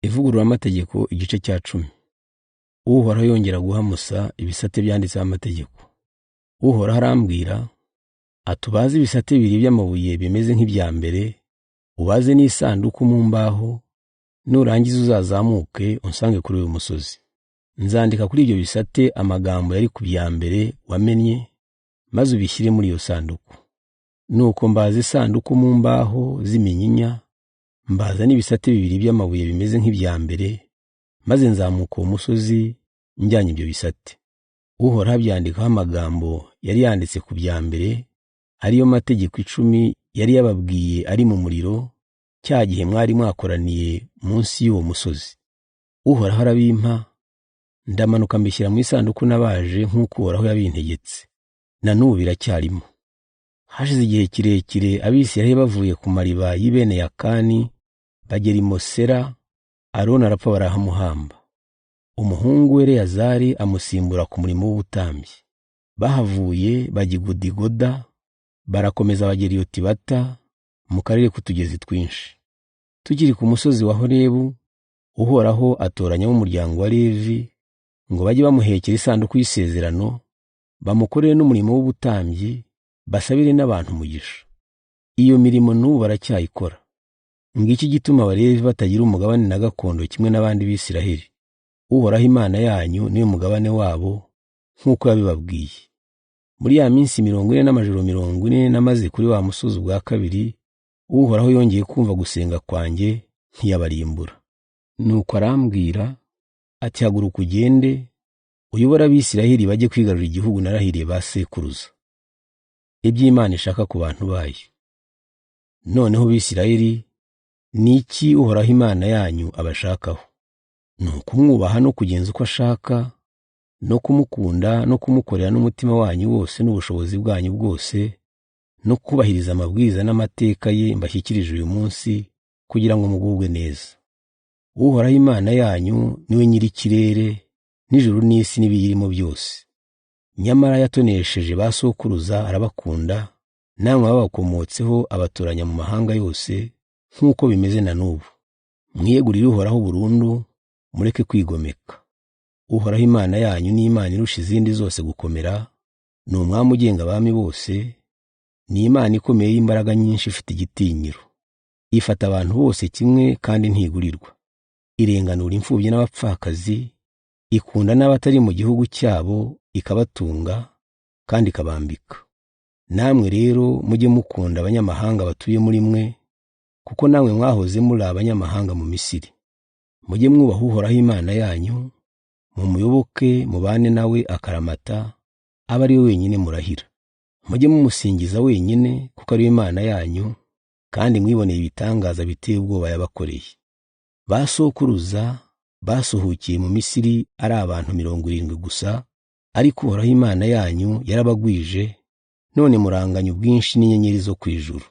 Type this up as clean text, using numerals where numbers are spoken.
Ivugururamategeko igice cya 10. Uhoraho yongera guha Musa ibisate byanditseho amategeko. Uhoraho arambwira ati ubaze ibisate bibiri by'amabuye bimeze nk'ibya mbere, ubaze n'isanduku mu mbaho, nurangiza uzazamuke unsange kuri uyu musozi. Nzandika kuri ibyo bisate amagambo yari ku bya mbere wamennye, maze ubishyire muri iyo sanduku. Nuko mbaza isanduku mu mbaho z'iminyinya, mbaza n'ibisate bibiri by'amabuye bimeze nk'ibya mbere, maze nzamuka uwo musozi njyanye ibyo bisate. Uhoraho abyandikaho amagambo yari yanditse ku bya mbere, ariyo mategeko 10 yari yababwiye ari mu muriro, cya gihe mwari mwakoraniye munsi y'uwo musozi. Uhoraho arabimpa, ndamanuka mbishyira mu isanduku nabaje nk'uko Uhoraho yabintegetse, na n'ubu biracyarimo. Hashize igihe kirekire Abisirayeli bavuye ku mariba y'i Bene Yakani bagera i Mosera, Aroni arapfa barahamuhamba. Umuhungu we Eleyazari amusimbura ku murimo w'ubutambyi. Bahavuye bajya i Gudigoda, barakomeza bagera i Yotibata mu karere k'utugezi twinshi. Tukiri ku musozi wa Horebu, Uhoraho atoranya umuryango wa Levi ngo bajye bamuhekera isanduku y'isezerano, bamukorere n'umurimo w'ubutambyi, basabire n'abantu umugisha. Iyo mirimo n'ubu baracyayikora. Ngiki gituma Abalevi batagira umugabane na gakondo kimwe n'abandi Bisiraheli. Uhoraho Imana yanyu niwe mugabane wabo nk'uko yabibabwiye. Muri ya minsi 40 n'amajoro 40 namaze kuri wa musozi ubwa kabiri, Uhoraho yongeye kumva gusenga kwanjye ntiyabarimbura. Nuko arambwira ati haguruka ugende uyobore Abisiraheli bajye kwigarurira igihugu narahiriye ba sekuruza. Iby'Imana ishaka ku bantu bayo. Noneho Bisiraheli, ni iki Uhoraho Imana yanyu abashakaho? Ni ukumwubaha no kugenza uko ashaka, no kumukunda no kumukorera n'umutima wanyu wose n'ubushobozi bwanyu bwose, no kubahiriza amabwiriza n'amateka ye mbashyikirije uyu munsi, kugira ngo mugubwe neza. Uhoraho Imana yanyu niwe nyir'ikirere n'ijuru n'isi n'ibiyirimo byose. Nyamara yatonesheje ba sokuruza arabakunda, namwe babakomotseho abatoranya mu mahanga yose, nk'uko bimeze na n'ubu. Mwiyegurire Uhoraho burundu, mureke kwigomeka. Uhoraho Imana yanyu ni Imana irusha izindi zose gukomera, ni umwami ugenga abami bose, ni Imana ikomeye y'imbaraga nyinshi ifite igitinyiro. Ifata abantu bose kimwe kandi ntigurirwa. Irenganura imfubyi n'abapfakazi, ikunda n'abatari mu gihugu cyabo ikabatunga kandi ikabambika. Namwe rero mujye mukunda abanyamahanga batuye muri mwe, kuko namwe mwahoze muri abanyamahanga mu Misiri. Mujye mwubaha Uhoraho Imana yanyu, mumuyoboke mubane nawe akaramata, abe ari we wenyine murahira. Mujye mumusingiza wenyine, kuko ari we Imana yanyu, kandi mwiboneye ibitangaza biteye ubwoba yabakoreye. Ba sokuruza basuhukiye mu Misiri ari abantu 70 gusa, ariko Uhoraho Imana yanyu yarabagwije, none muranganya ubwinshi n'inyenyeri zo ku ijuru.